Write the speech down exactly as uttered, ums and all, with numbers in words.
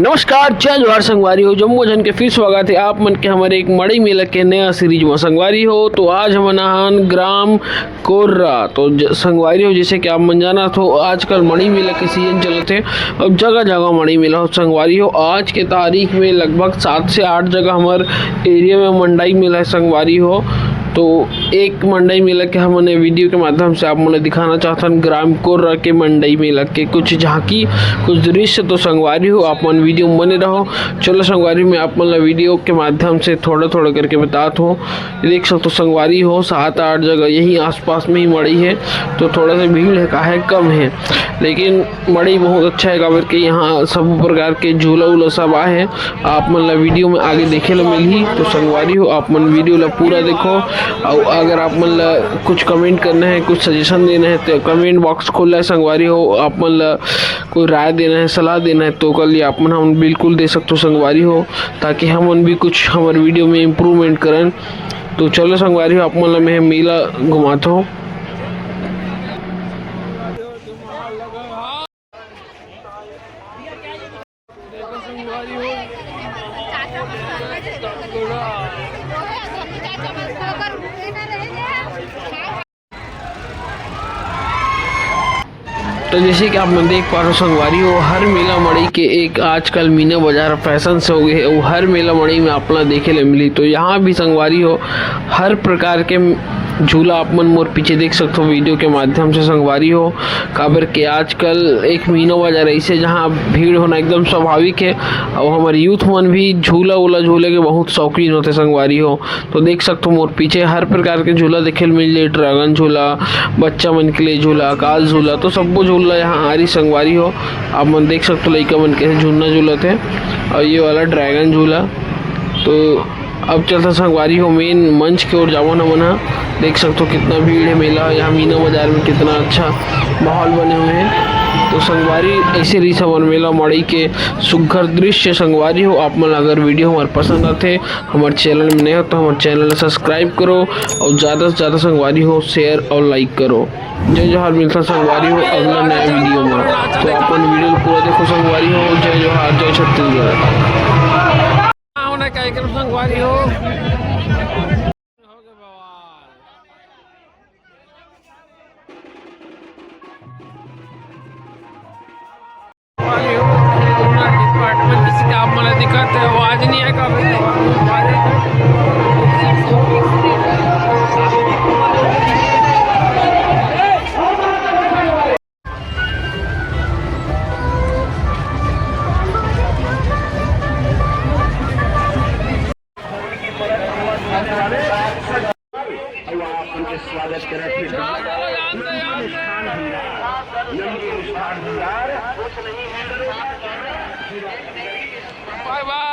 नमस्कार, जय जोहार संगवारी हो, जम्मो झन के फिर स्वागत हे आप मन के हमर एक मड़ई मेला के नया सीरीज म। संगवारी हो, तो आज हमन आहन ग्राम कोर्रा। तो ज-, संगवारी हो, जैसे कि आप मन जानत हो, आजकल मड़ई मेला के सीजन चलत हे। अब जगह जगह मड़ई मेला हो संगवारी हो। आज के तारीख में लगभग सात से आठ जगह हमर एरिया में मंडई मेला हे संगवारी हो। तो एक मंडई मेला के हमन ये वीडियो के माध्यम से आप मन ल दिखाना चाहथन, ग्राम कोर्रा के मंडई मेला के कुछ झांकी, कुछ दृश्य। तो संगवारी हो, आप मन वीडियो में बने रहो। चलो संगवारी, मैं आप मन ल वीडियो के माध्यम से थोड़ा थोड़ा करके बतात हूँ। देख सकथो संगवारी हो, सात आठ जगह यही आसपास में ही मड़ई हे, तो थोड़ा सा भीड़ हे, काहे कम हे, लेकिन मड़ई बहुत अच्छा हे, काबर के यहाँ सब प्रकार के झूला उला सब आहे। आप मन ला वीडियो में आगे देखे ला मिलही। तो संगवारी हो, आप मन वीडियो ला पूरा देखो, अउ अगर आप मन ला कुछ कमेंट करना हे, कुछ सजेशन देना हे, तो कमेंट बॉक्स खुला हे संगवारी हो। आप मन ला कोई राय देना हे, सलाह देना हे, तो ओकर लिए आप मन हमन बिल्कुल दे सकथो संगवारी हो, ताकि हमन भी कुछ हमर वीडियो में इम्प्रूवमेंट करन। तो चलो संगवारी हो, आप मन ला मैं मेला घुमाथो। तो जैसे कि आप मन देख पा रहे हो संगवारी हो, हर मेला मड़ई के एक आजकल मीना बाजार फैशन से हो गए हे, अउ हर मेला मड़ई में आप ला देखे ले मिली। तो यहाँ भी संगवारी हो, हर प्रकार के झूला आप मन मोर पीछे देख सकथो वीडियो के माध्यम से संगवारी हो, काबर के आजकल एक मीना बाजार ऐसे जहाँ भीड़ होना एकदम स्वाभाविक हे, अउ हमर यूथ मन भी झूला उला झूले के बहुत शौकीन होते संगवारी हो। तो देख सकथो मोर पीछे हर प्रकार के झूला देखे ल मिल जाही, ड्रैगन झूला, बच्चा मन के लिए झूला, आकाश झूला, तो सब्बो झूला यहाँ आ रही संगवारी हो। आप मन देख सकथो लइका मन कैसे झूलना झूलत हे, और ये वाला ड्रैगन झूला। तो अब चलता संगवारी हो मेन मंच के ओर जावन हमन ह। देख सकथो कितना भीड़ हे मेला, यहाँ मीना बाजार में कितना अच्छा माहौल बने हुए हे। तो संगवारी ऐसे रही हमर मेला मड़ई के सुघर दृश्य। संगवारी हो, आप मन अगर वीडियो हमारे पसंद आते, हमर चैनल में नए हो तो हमर चैनल ला सब्सक्राइब करो, और ज़्यादा से ज़्यादा संगवारी हो शेयर और लाइक करो। जय जोहार, मिलता संगवारी हो अगला नया वीडियो में। तो अपन वीडियो ला पूरा देखो संगवारी हो। जय जोहार, जय छत्तीसगढ़। होना कार्यक्रम संगवारी हो। डिपार्टमेंट किसी का आप मन दिखत हे, आवाज नहीं आएगा। अउ आप मन के स्वागत करत हे मिष्ठान भंडार, नमकीन मिष्ठान भंडार। बाय बाय।